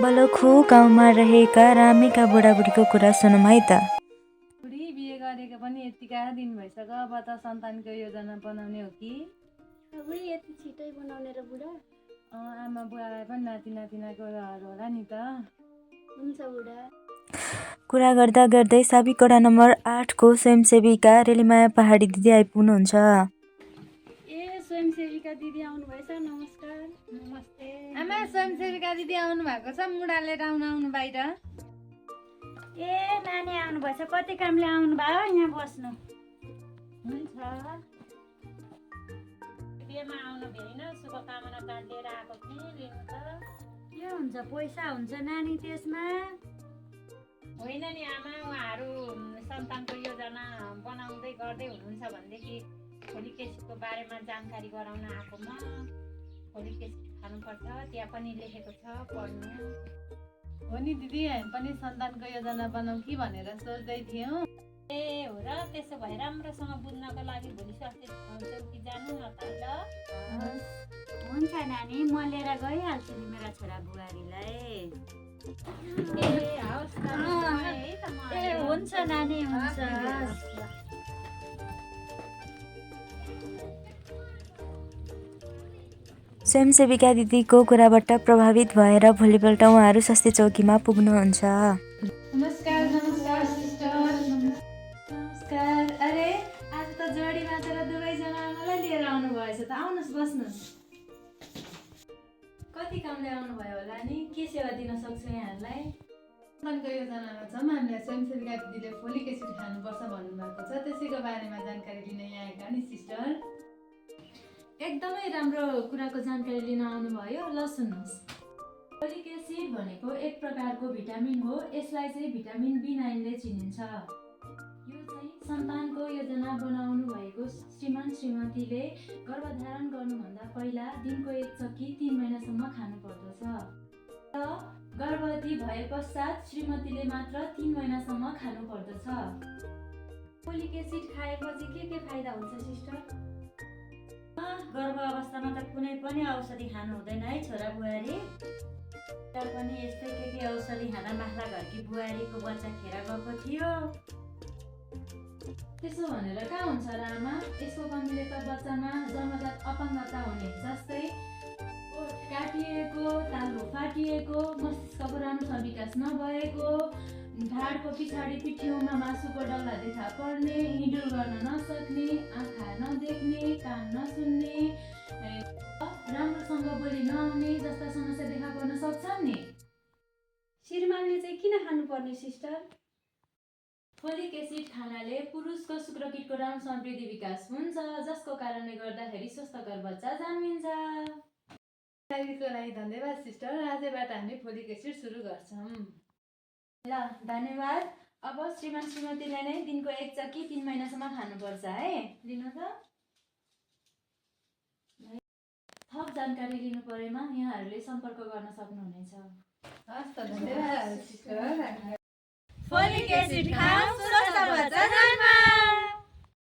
बलखु गाउँमा रहेका रामेका बुढाबुढीको कुरा सुनौँ है त। बुढी बिहे गरेको पनि यतिका दिन भइसक्यो, अब त सन्तानको योजना बनाउने हो कि? बुढी यति छिटै बनाउने र बुढा? आमा बुवालाई पनि नाति नातिनाको रहर होला नि त। हुन्छ बुढा। कुरा गर्दा गर्दै साबिकोडा नम्बर 8 को स्वयंसेविका रेलीमाया पहाडी दिदी आइपुग्नुहुन्छ। ए स्वयंसेविका दिदी आउनुभएछ, नमस्कार। नमस्ते आमा। स्वयंसेविका दिदी आउनु भएको छ, मुढा लिएर आउनु बाहिर। ए नानी आउनुभएछ, कति कामले आउनुभयो, यहाँ बस्नु। हुन्छ। बिहेमा आउनु भएन, शुभकामना कार्ड लिएर आएको थिएँ, लिनु त। के हुन्छ, पैसा हुन्छ नानी त्यसमा? होइन नि आमा, उहाँहरू सन्तानको योजना बनाउँदै गर्दै हुनुहुन्छ भनेदेखि फोलिक एसिडको बारेमा जानकारी गराउन आएको म। फोलिक एसिड खानुपर्छ, त्यहाँ पनि लेखेको छ, पढ्नु। हो नि दिदी, हामी पनि सन्तानको योजना बनाऊँ कि भनेर सोच्दै थियौँ। ए हो र, त्यसो भए राम्रोसँग बुझ्नको लागि भोलि स्वास्थ्य चौकी जानु न त ल। हुन्छ नानी, म लिएर गइहाल्छु नि मेरा छोरा बुहारीलाई। ए हवस् त, है त म। ए हुन्छ नानी, हुन्छ। स्वयंसेविका दिदीको कुराबाट प्रभावित भएर भोलिपल्ट उहाँहरू स्वास्थ्य चौकीमा पुग्नुहुन्छ। नमस्कार नमस्कार सिस्टर। नमस्कार। अरे आज त जोडी मात्र दुवैजना आउनलाई लिएर आउनु भएछ त। आउनुहोस्, बस्नुहोस्। कति कामले आउनुभयो होला नि, के सेवा दिन सक्छु यहाँहरूलाई? सन्तानको योजनामा छौँ, हामीलाई स्वयंसेविका दिदीले फोलिक एसिड खानुपर्छ भन्नुभएको छ, त्यसैको बारेमा जानकारी लिन यहाँ आएका नि सिस्टर। एकदमै राम्रो कुराको जानकारी लिन आउनुभयो, ल सुन्नुहोस्। फोलिक एसिड भनेको एक प्रकारको भिटामिन हो। यसलाई चाहिँ भिटामिन B9 ले चिनिन्छ। यो चाहिँ सन्तानको योजना बनाउनु भएको श्रीमान श्रीमतीले गर्भधारण गर्नुभन्दा पहिला दिनको 1 चक्की 3 महिनासम्म खानुपर्दछ। र गर्भवती भए पश्चात श्रीमतीले मात्र 3 महिनासम्म खानुपर्दछ। फोलिक एसिड खाएपछि के फाइदा हुन्छ सिस्टर? गर्भ अवस्थामा त कुनै पनि औषधि खानु हुँदैन है छोरा बुहारी। तर पनि यस्तै के औषधि खान माथला घरकी बुहारीको बच्चा खेर गएको थियो। त्यसो भनेर कहाँ हुन्छ र आमा? यसको कमीले त बच्चामा जन्मजात अपाङ्गता हुने, जस्तै ओठ काटिएको, तालु फाटिएको, मस्तिष्कको राम्रोसँग विकास नभएको, ढाडको पछाडि पिठ्यौमा मासुको डल्ला देखा पर्ने, हिँडुल गर्न नसक्ने, आँखा नदेख्ने, कान नसुन्ने, राम्रोसँग बोली नआउने जस्ता समस्या देखा पर्न सक्छन् नि। श्रीमानले चाहिँ किन खानुपर्ने सिस्टर? फोलिक एसिड खानाले पुरुषको शुक्रकीटको राम्रोसँग वृद्धि विकास हुन्छ, जसको कारणले गर्दाखेरि स्वस्थकर बच्चा जन्मिन्छ। जानकारीको लागि धन्यवाद सिस्टर। आजबाट हामी फोलिक एसिड सुरु गर्छौँ। ल धन्यवाद। अब श्रीमान श्रीमतीले नै दिनको 1 चक्की 3 महिनासम्म खानुपर्छ है, लिनु त। थप जानकारी लिनु परेमा यहाँहरूले सम्पर्क गर्न सक्नुहुनेछ। हस् त, धन्यवाद सिस्टर। फोलिक एसिड खाऊ, स्वस्थ बच्चा जन्म